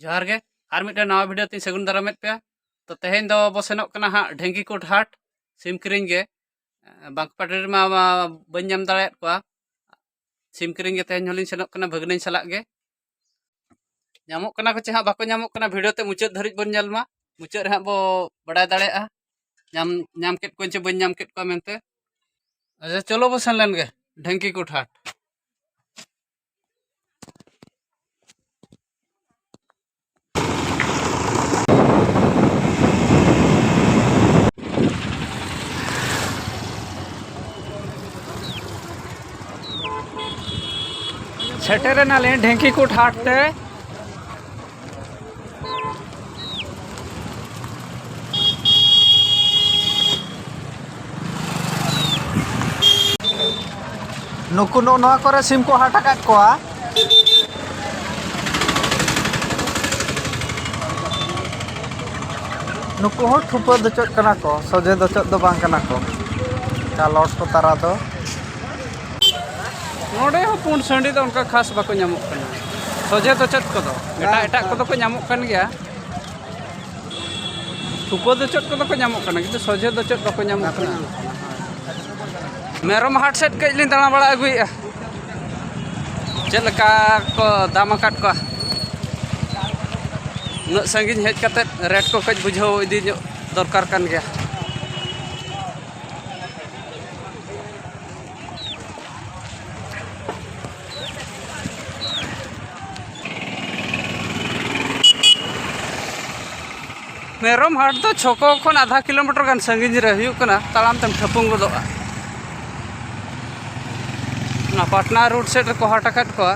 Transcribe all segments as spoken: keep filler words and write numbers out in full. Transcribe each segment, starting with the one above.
ᱡᱚᱦᱟᱨ ᱜᱮ, ᱟᱨ ᱢᱤᱫᱴᱮᱱ ᱱᱟᱣᱟ ᱵᱷᱤᱰᱤᱭᱳ ᱛᱤᱧ ᱥᱟᱹᱜᱩᱱ ᱫᱟᱨᱟᱢᱮᱫ ᱯᱮᱭᱟ᱾ ᱛᱚ, ᱛᱮᱦᱮᱧ ᱫᱚ ᱵᱚ ᱥᱮᱱᱚᱜ ᱠᱟᱱᱟ ᱦᱟᱸᱜ ᱰᱷᱮᱝᱠᱤᱠᱩᱴ ᱦᱟᱴ ᱥᱤᱢ ᱠᱤᱨᱤᱧ ᱜᱮ᱾ ᱵᱟᱸᱠᱯᱟᱴᱤ ᱨᱮᱢᱟ ᱵᱟᱹᱧ ᱧᱟᱢ ᱫᱟᱲᱮᱭᱟᱫ ᱠᱚᱣᱟ ᱥᱤᱢ ᱠᱤᱨᱤᱧ ᱜᱮ᱾ ᱛᱮᱦᱮᱧ ᱦᱚᱸᱞᱤᱧ ᱥᱮᱱᱚᱜ ᱠᱟᱱᱟ ᱵᱷᱟᱹᱜᱽᱱᱟᱹᱧ ᱥᱟᱞᱟᱜ ᱜᱮ᱾ ᱧᱟᱢᱚᱜ ᱠᱟᱱᱟ ᱠᱚ ᱪᱮ ᱦᱟᱸᱜ ᱵᱟᱠᱚ ᱧᱟᱢᱚᱜ ᱠᱟᱱᱟ, ᱵᱷᱤᱰᱤᱭᱳ ᱛᱮ ᱢᱩᱪᱟᱹᱫ ᱫᱷᱟᱹᱨᱤᱡ ᱵᱚᱱ ᱧᱮᱞ ᱢᱟ᱾ ᱢᱩᱪᱟᱹᱫ ᱨᱮ ᱦᱟᱸᱜ ᱵᱚ ᱵᱟᱲᱟᱭ ᱫᱟᱲᱮᱭᱟᱜᱼᱟ ᱧᱟᱢ, ᱧᱟᱢ ᱠᱮᱫ ᱠᱚᱣᱟᱧ ᱪᱮ ᱵᱟᱹᱧ ᱧᱟᱢ ᱠᱮᱫ ᱠᱚᱣᱟ ᱢᱮᱱᱛᱮ᱾ ᱟᱪᱪᱷᱟ, ᱪᱚᱞᱚ ᱵᱚ ᱥᱮᱱ ᱞᱮᱱ ᱜᱮ ᱰᱷᱮᱝᱠᱤᱠᱩᱴ ᱦᱟᱴ᱾ ᱥᱮᱴᱮᱨᱮᱱᱟᱞᱤᱧ ᱰᱷᱮᱝᱠᱤᱠᱩᱴ ᱦᱟᱴ ᱛᱮ᱾ ᱱᱩᱠᱩ ᱱᱚᱜᱼᱚ ᱱᱚᱣᱟ ᱠᱚᱨᱮ ᱥᱤᱢ ᱠᱚ ᱦᱟᱴ ᱟᱠᱟᱫ ᱠᱚᱣᱟ᱾ ᱱᱩᱠᱩ ᱦᱚᱸ ᱴᱷᱩᱯᱟᱹ ᱫᱚᱪᱚᱫ ᱠᱟᱱᱟ ᱠᱚ, ᱥᱚᱡᱷᱮ ᱫᱚᱪᱚᱫ ᱫᱚ ᱵᱟᱝ ᱠᱟᱱᱟ ᱠᱚ᱾ ᱠᱟᱞᱚᱴ ᱠᱚ ᱛᱟᱨᱟ ᱫᱚ᱾ ᱱᱚᱰᱮ ᱦᱚᱸ ᱯᱩᱸᱰ ᱥᱟᱺᱰᱤ ᱫᱚ ᱚᱱᱠᱟ ᱠᱷᱟᱥ ᱵᱟᱠᱚ ᱧᱟᱢᱚᱜ ᱠᱟᱱᱟ᱾ ᱥᱚᱡᱷᱮ ᱫᱚᱪᱚᱫ ᱠᱚᱫᱚ, ᱮᱴᱟᱜ ᱮᱴᱟᱜ ᱠᱚᱫᱚ ᱠᱚ ᱧᱟᱢᱚᱜ ᱠᱟᱱ ᱜᱮᱭᱟ᱾ ᱴᱷᱩᱯᱟᱹ ᱫᱚᱪᱚᱫ ᱠᱚᱫᱚ ᱠᱚ ᱧᱟᱢᱚᱜ ᱠᱟᱱᱟ, ᱠᱤᱱᱛᱩ ᱥᱚᱡᱷᱮ ᱫᱚᱪᱚᱫ ᱵᱟᱠᱚ ᱧᱟᱢᱚᱜ ᱠᱟᱱᱟ᱾ ᱢᱮᱨᱚᱢ ᱦᱟᱴ ᱥᱮᱫ ᱠᱟᱹᱡ ᱞᱤᱧ ᱫᱟᱬᱟ ᱵᱟᱲᱟ ᱟᱹᱜᱩᱭᱮᱫᱼᱟ, ᱪᱮᱫ ᱞᱮᱠᱟ ᱠᱚ ᱫᱟᱢ ᱟᱠᱟᱫ ᱠᱚᱣᱟ᱾ ᱩᱱᱟᱹᱜ ᱥᱟᱺᱜᱤᱧ ᱦᱮᱡ ᱠᱟᱛᱮᱫ ᱨᱮᱴ ᱠᱚ ᱠᱟᱹᱡ ᱵᱩᱡᱷᱟᱹᱣ ᱤᱫᱤ ᱧᱚᱜ ᱫᱚᱨᱠᱟᱨ ᱠᱟᱱ ᱜᱮᱭᱟ᱾ ᱢᱮᱨᱚᱢ ᱦᱟᱴ ᱫᱚ ᱪᱷᱚᱠᱚ ᱠᱷᱚᱱ ᱟᱫᱷᱟ ᱠᱤᱞᱳᱢᱤᱴᱟᱨ ᱜᱟᱱ ᱥᱟᱺᱜᱤᱧ ᱨᱮ ᱦᱩᱭᱩᱜ ᱠᱟᱱᱟ, ᱛᱟᱲᱟᱢ ᱛᱮᱢ ᱴᱷᱟᱹᱯᱩᱝ ᱜᱚᱫᱚᱜᱼᱟ᱾ ᱚᱱᱟ ᱯᱟᱴᱱᱟ ᱨᱳᱰ ᱥᱮᱫ ᱨᱮᱠᱚ ᱦᱟᱴ ᱟᱠᱟᱫ ᱠᱚᱣᱟ᱾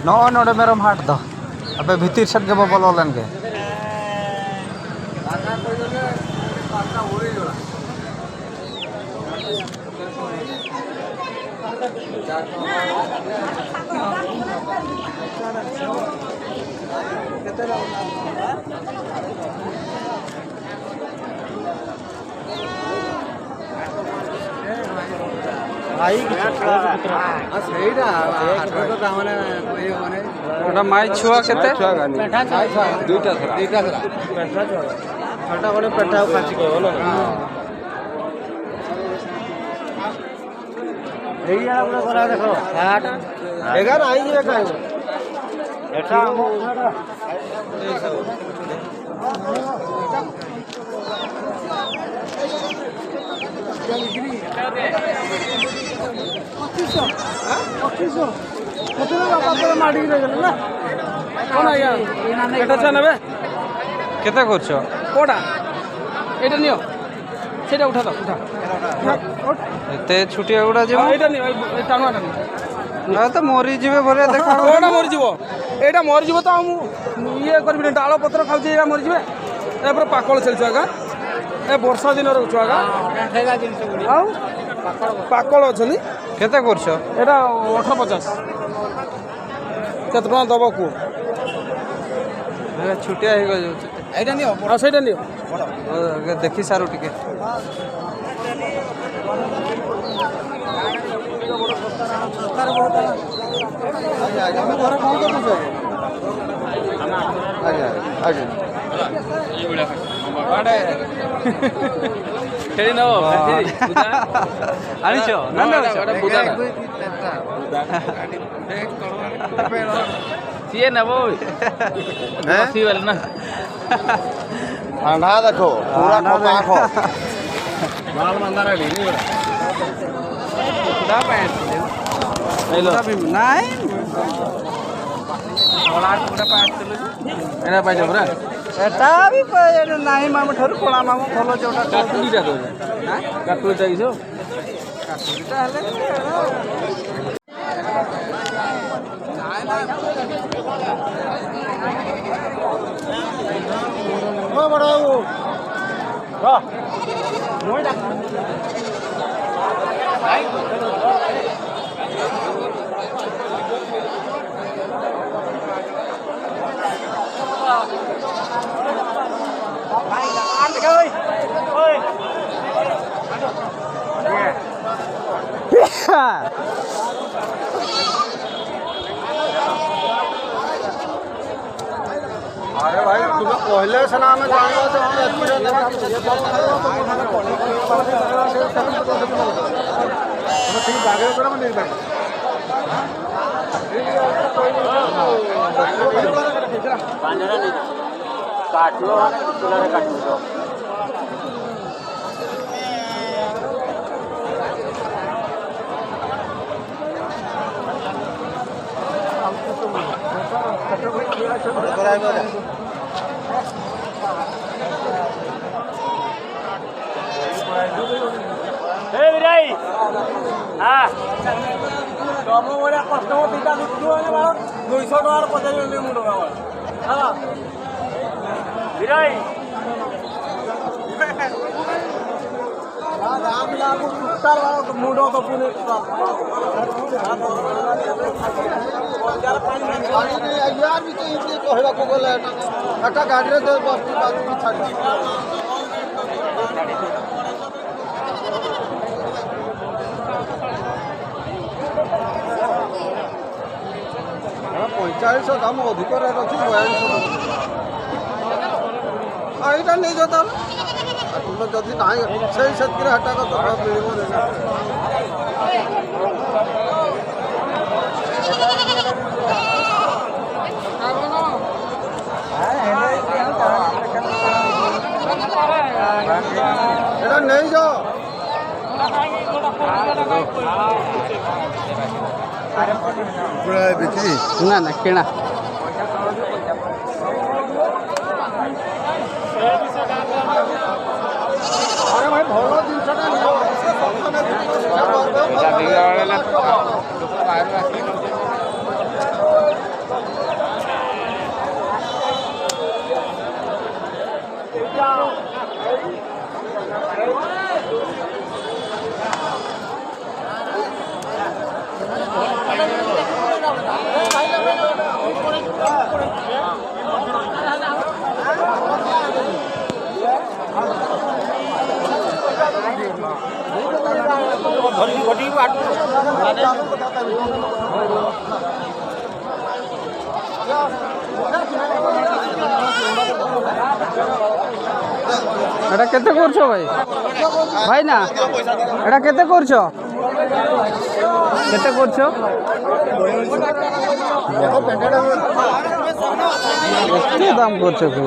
ᱱᱚᱜᱼᱚᱭ ᱱᱚᱰᱮ ᱢᱮᱨᱚᱢ ᱦᱟᱴ ᱫᱚ᱾ ᱟᱯᱮ ᱵᱷᱤᱛᱤᱨ ᱥᱮᱫ ᱜᱮᱵᱚ ᱵᱚᱞᱚ ᱞᱮᱱ ᱜᱮ᱾ ଭାଇ କିଛି ସେଇଟା ହାଟରେ ତ ତାମାନେ ଇଏ ମାନେ ଏଇଟା ମାଇ ଛୁଆ କେତେ? ମାଇ ଛୁଆ କାନି। ଦୁଇଟା ଛୁଆ। ଦୁଇଟା ଛୁଆ। ପେଣ୍ଠା ଛୁଆ। ପେଣ୍ଠା ଗୋଟେ ପେଣ୍ଠା ଆଉ ଖାସି କହିବ ନା? ଏଇ ଆଡ଼େ ଗୋଟେ ଗଲା ଦେଖ। ଏଗାର ଆଇଯିବେ କାଇଁ? ଏଟା ଆମ ପଚିଶଶହ। ପଚିଶଶହ। ପଚିଶଶହ ବାପା ପୁରା ମାଡ଼ିକି ରହିଗଲେ ନା? କ'ଣ ଆଜ୍ଞା? ଏଟା ଛୁଆ ନେବେ? କେତେ କରୁଛ? କୋଉଟା? ଏଇଟା ନିଅ। ସେଇଟା ଉଠା ତ, ଉଠା। ଏତେ ଛୁଟିଆ ଗୁଡ଼ା ଯିବ? ହଁ, ଏଇଟା ନିଅ, ଏଇ, ଏଇ ଟାଣୁଆଟା ନିଅ। ଆଉ ତ ମରିଯିବେ ଭଳିଆ ଦେଖା ହଉଛି। କୋଉଟା ମରିଯିବ? ଏଇଟା ମରିଯିବ ତ, ଆଉ ମୁଁ ଇଏ କରିବିନି। ଡାଳ ପତ୍ର ଖାଉଛି, ଏଇଟା ମରିଯିବେ। ଏ ପୁରା ପାକଳ ଛେଳି ଛୁଆକା। ଏ ବର୍ଷା ଦିନର ଛୁଆକା। ଆଉ ପାକଳ ଅଛନ୍ତି। କେତେ କରୁଛ? ଏଇଟା ଅଠର ପଚାଶ। କେତେ ଟଙ୍କା ଦବ କୁହ? ଏ ଛୁଟିଆ ହେଇଯାଉଛି। ଏଇଟା ନିଅ। ଆଉ ସେଇଟା ନିଅ। ହଉ, ଆଗେ ଦେଖି ସାରୁ ଟିକେ। ଆଜ୍ଞା, ଆଜ୍ଞା, ମୁଁ ଘରେ ଫୋନ୍ କରିଦେଉଛି, ଆଜ୍ଞା। ଆଜ୍ଞା, ଆଜ୍ଞା। ଛେଳି ନବ, ହଁ। ଛେଳି, ବୁଦା। ଆଣିଛ? ନା, ହଁ, ନା, ଏଇଟା, ଏଇଟା ବୁଦାଟା। ସିଏ ନେବ। ହେଁ? ବସି ଗଲେ ନା। ଥଣ୍ଡା ଦେଖ, ପୁରା ଆଣ୍ଡା କପା ଦେଖ। ଆଖ। ଲାଲ ମନ୍ଦାର ଆଣି, ନାଇଁ ପରା? କୁକୁଡ଼ା ପାଇଁ ଆସିଥିଲେ। ହେଇଲୋ। କୁକୁଡ଼ା ବି ନାଇଁ। କଳା କୁକୁଡ଼ା ପାଇଁ ଆସିଥିଲୁ ଯେ। ଏଇଟା ପାଇଛ ପରା? ଏଟା ବି ପା-, ଏଟା ନାହିଁ ମାମୁଁ ଠାରୁ, କଳା ମାମୁଁ ଭଲ ଯୋଉଟା କହୁଛନ୍ତି। କାକୁଡ଼ିଟା ଦଉନ। ଆଁ? କାକୁଡ଼ିଟା ହେଇଛ? କାକୁଡ଼ିଟା ହେଲେ ବି ଏଇଟା କହିଲେ ସିନା ଆମେ ଜାଣିବା ଯେ ହଁ, ଏଥିରେ କାଟିବ, ଚୁଲାରେ କାଟିବ। ଏ ବିରାଇ। ହଁ। ତମ ଭଳିଆ କଷ୍ଟମର ଦିଟା ଦେଖିଥିବ ମାନେ ବାଳ ଦୁଇଶହ ଟଙ୍କାର ପଚାରିବ ମୁଣ୍ଡ ବାଳ। ହେଲା। ବିରାଇ। ମୁଣ୍ଡ ତ ପୁଣି। ୟାର ବି ତ ଏମିତି କହିବାକୁ ଗଲେ ଏଟା, ଏଟା ଗାଡ଼ିରେ ଦେ ବସ୍ତି ବାଜୁଛି ଛାଡ଼ି। ପଇଁଚାଳିଶ ଦାମ ଅଧିକ ରେଟ୍ ଅଛି, ବୟାଳିଶ ଟଙ୍କା। ଆଉ ଏଇଟା ନେଇଯାଅ ତାହେଲେ। ଆଉ ତୁମେ ଯଦି ନାହିଁ, ସେଇ ସେତିକିରେ ହାଟ କରିଦେବ, ମିଳିବ ନାହିଁ। ଏଇଟା ନେଇଯାଅ। ପୁରା ବିକ୍ରି? ନା, ନା, କିଣା। ଆରେ ଭାଇ, ଭଲ ଜିନିଷଟା ନିଅ। ଏଇଟା କେତେ କରୁଛ ଭାଇ? ଭାଇ ନା, ଏଇଟା କେତେ କରୁଛ? କେତେ କରୁଛ? ଏତେ ଦାମ କରୁଛ କି?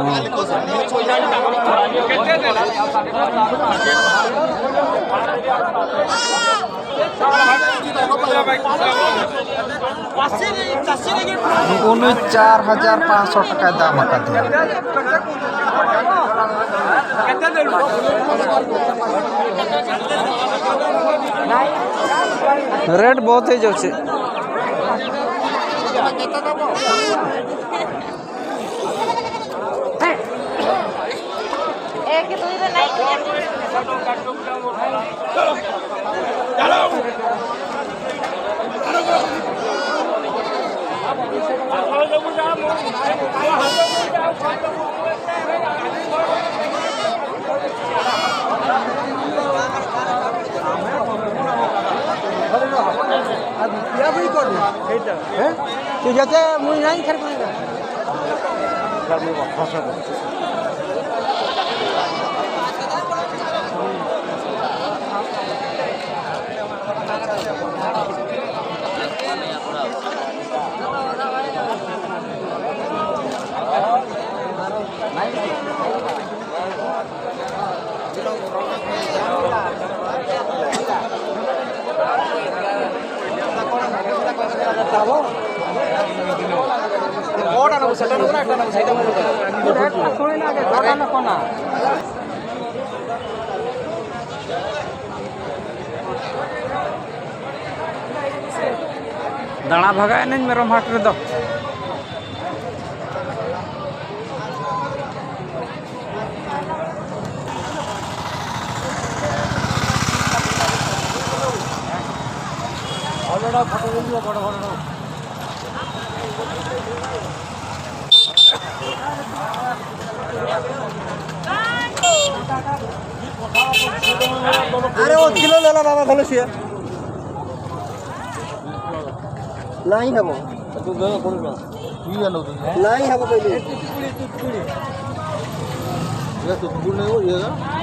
ᱩᱱᱤ ᱪᱟᱨ ᱦᱟᱡᱟᱨ ᱯᱟᱸᱪᱥᱚ ᱴᱟᱠᱟᱭ ᱫᱟᱢ ᱟᱠᱟᱫᱮᱭᱟ᱾ ରେଟ୍ ବହୁତ ହେଇଯାଉଛି। ᱫᱟᱬᱟ ᱵᱷᱟᱜᱟᱭᱮᱱᱟᱹᱧ ᱢᱮᱨᱚᱢ ᱦᱟᱴ ᱨᱮᱫᱚ᱾ अरे वो किलो ले लो बाबा, थोड़ा सी है। नहीं है वो। नहीं है वो पहले।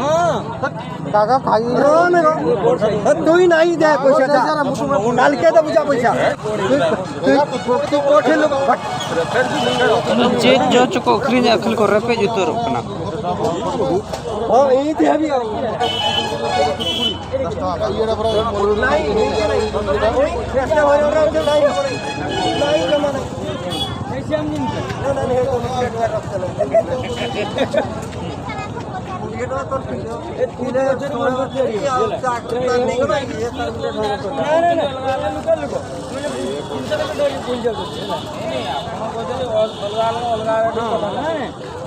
हाँ। काका खाई। रो ना रो। तू ही नहीं दे पैसा था। काल के तो बुझा पैसा। तू, तू, तू कोठे लोग। ᱪᱮᱫ ᱡᱚ ᱪᱚᱠᱚ ᱟᱹᱠᱷᱨᱤᱧᱟ, ᱟᱹᱠᱷᱨᱤᱧ ᱠᱚ ᱨᱮᱯᱮᱡ ᱩᱛᱟᱹᱨᱚᱜ ᱠᱟᱱᱟ᱾ हाँ, यही थे अभी। नहीं, नहीं, नहीं।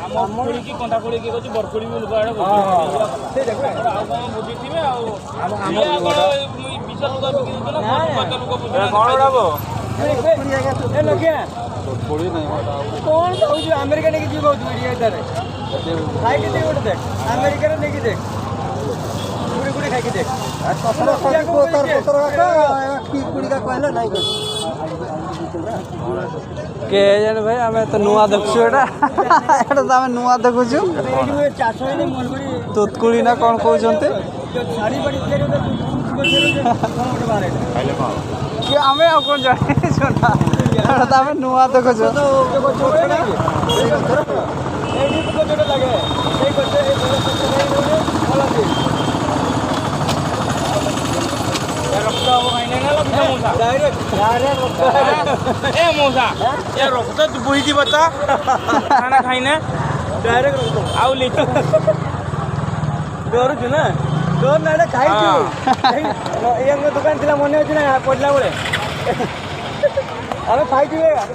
ଆମ ଖୁଡ଼ି କି କନ୍ଦା ଖୁଡ଼ି କିଏ କହୁଛି, ବରଖୁଡ଼ି ବି ଲୋକ ଆଡ଼େ କହୁଛି। ଆଉ କ'ଣ ବୁଝିଥିବେ ଆଉ। ଇଏ ଆଉ କ'ଣ ବିଷ ଲୋକ ବିକି ଦେଉଛନ୍ତି ନା, କ'ଣ ଲୋକ ବୁଝୁନାହାନ୍ତି। କ'ଣ କହୁଛୁ? ଆମେରିକା ନେଇକି ଯିବ କହୁଛୁ ଏଠି ଏଠାରେ। ଖାଇକି ଦେଇ ଗୋଟେ ଦେଖ, ଆମେରିକାରେ ନେଇକି ଦେଖ, ଗୁଡ଼ି ଗୁଡ଼ି ଖାଇକି ଦେଖ। ସତର ସତର କି କୁଡ଼ିକା କହିଲେ ନାଇଁ। କେଜାଣି ଭାଇ, ଆମେ ତ ନୂଆ ଦେଖୁଛୁ ଏଇଟା। ଏଇଟା ତ ଆମେ ନୂଆ ଦେଖୁଛୁ। ଚାଷ ହେଇନି ମନ କରି। ତୁତକୁଳି ନା କ'ଣ କହୁଛନ୍ତି? କି ଆମେ ଆଉ କ'ଣ ଜାଣିଛୁ ନା? ଏଇଟା ତ ଆମେ ନୂଆ ଦେଖୁଛୁ। ଏ ମଉସା, ଏ ରକ୍ତ ବୋହିଯିବ ତ। ଖାନା ଖାଇନା। ଡାଇରେକ୍ଟ ରକ୍ତ। ଆଉ ଲେଚୁ। ଡରୁଛୁ ନା? ଡର ନା, ଏଇଟା ଖାଇଛୁ। ହଁ। ଏଇ ଆମ ଦୋକାନ ଥିଲା, ମନେ ଅଛି ନା? ପଡ଼ିଲା ବେଳେ। ଆମେ ଖାଇଛୁ ଏଇଟା।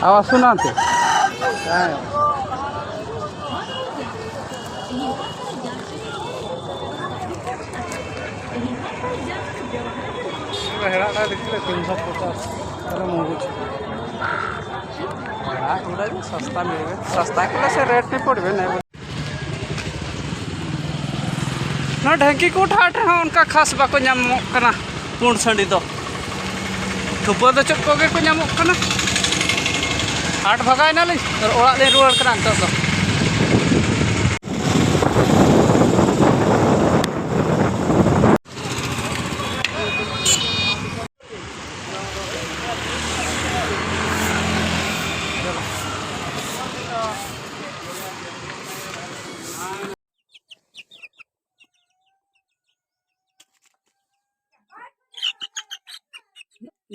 ᱟᱣᱟᱡ ᱥᱩᱱᱟᱱᱛᱮ᱾ ᱦᱮᱲᱟᱜ ᱴᱟᱜ ᱫᱮᱠᱷᱤᱞᱮ ᱛᱤᱱᱥᱚ ᱯᱚᱪᱟᱥ᱾ ᱟᱨᱚ ᱢᱚᱡᱽ᱾ ᱦᱮᱲᱟᱜ ᱠᱚᱫᱚ ᱥᱚᱥᱛᱟ ᱢᱤᱞᱮᱜᱟ, ᱥᱚᱥᱛᱟ ᱠᱚᱫᱚ ᱥᱮ ᱨᱮᱴ ᱯᱮ ᱯᱚᱲᱵᱮ ᱱᱮ᱾ ᱱᱚᱣᱟ ᱰᱷᱮᱝᱠᱤ ᱠᱩᱴ ᱦᱟᱴ ᱨᱮᱦᱚᱸ ᱚᱱᱠᱟ ᱠᱷᱟᱥ ᱵᱟᱠᱚ ᱧᱟᱢᱚᱜ ᱠᱟᱱᱟ ᱯᱩᱸᱰ ᱥᱟᱺᱰᱤ ᱫᱚ᱾ ᱴᱷᱩᱯᱟᱹ ᱫᱚ ᱪᱮᱫ ᱠᱚᱜᱮ ᱠᱚ ᱧᱟᱢᱚᱜ ᱠᱟᱱᱟ᱾ ᱦᱟᱴ ᱵᱷᱟᱜᱟᱣ ᱮᱱᱟᱞᱤᱧ ᱟᱨ ᱚᱲᱟᱜ ᱞᱤᱧ ᱨᱩᱣᱟᱹᱲ ᱠᱟᱱᱟ ᱱᱤᱛᱚᱜ ᱫᱚ᱾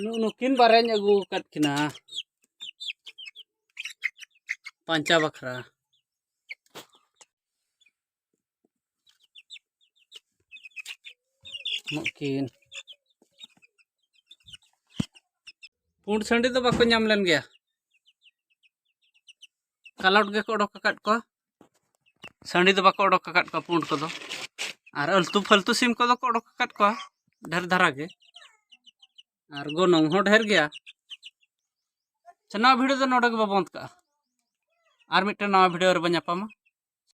ᱱᱩ-, ᱱᱩᱠᱤᱱ ᱵᱟᱨᱭᱟᱧ ᱟᱹᱜᱩ ᱟᱠᱟᱫ ᱠᱤᱱᱟ ᱯᱟᱧᱪᱟ ᱵᱟᱠᱷᱨᱟ᱾ ᱱᱩᱠᱤᱱ ᱯᱩᱸᱰ ᱥᱟᱺᱰᱤ ᱫᱚ ᱵᱟᱠᱚ ᱧᱟᱢ ᱞᱮᱱ ᱜᱮᱭᱟ᱾ ᱠᱟᱞᱚᱴ ᱜᱮᱠᱚ ᱚᱰᱚᱠ ᱟᱠᱟᱫ ᱠᱚᱣᱟ᱾ ᱥᱟᱺᱰᱤ ᱫᱚ ᱵᱟᱠᱚ ᱚᱰᱚᱠ ᱟᱠᱟᱫ ᱠᱚᱣᱟ ᱯᱩᱸᱰ ᱠᱚᱫᱚ᱾ ᱟᱨ ᱟᱹᱞᱛᱩ ᱯᱷᱟᱹᱞᱛᱩ ᱥᱤᱢ ᱠᱚᱫᱚ ᱠᱚ ᱚᱰᱚᱠ ᱟᱠᱟᱫ ᱠᱚᱣᱟ ᱰᱷᱮᱨ ᱫᱷᱟᱨᱟ ᱜᱮ᱾ ᱟᱨ ᱜᱚᱱᱚᱝ ᱦᱚᱸ ᱰᱷᱮᱨ ᱜᱮᱭᱟ᱾ ᱟᱪᱪᱷᱟ, ᱱᱚᱣᱟ ᱵᱷᱤᱰᱤᱭᱳ ᱫᱚ ᱱᱚᱰᱮ ᱜᱮᱵᱚ ᱵᱚᱱᱫ ᱠᱟᱜᱼᱟ᱾ ᱟᱨ ᱢᱤᱫᱴᱮᱱ ᱱᱟᱣᱟ ᱵᱷᱤᱰᱤᱭᱳ ᱨᱮᱵᱚᱱ ᱧᱟᱯᱟᱢᱟ᱾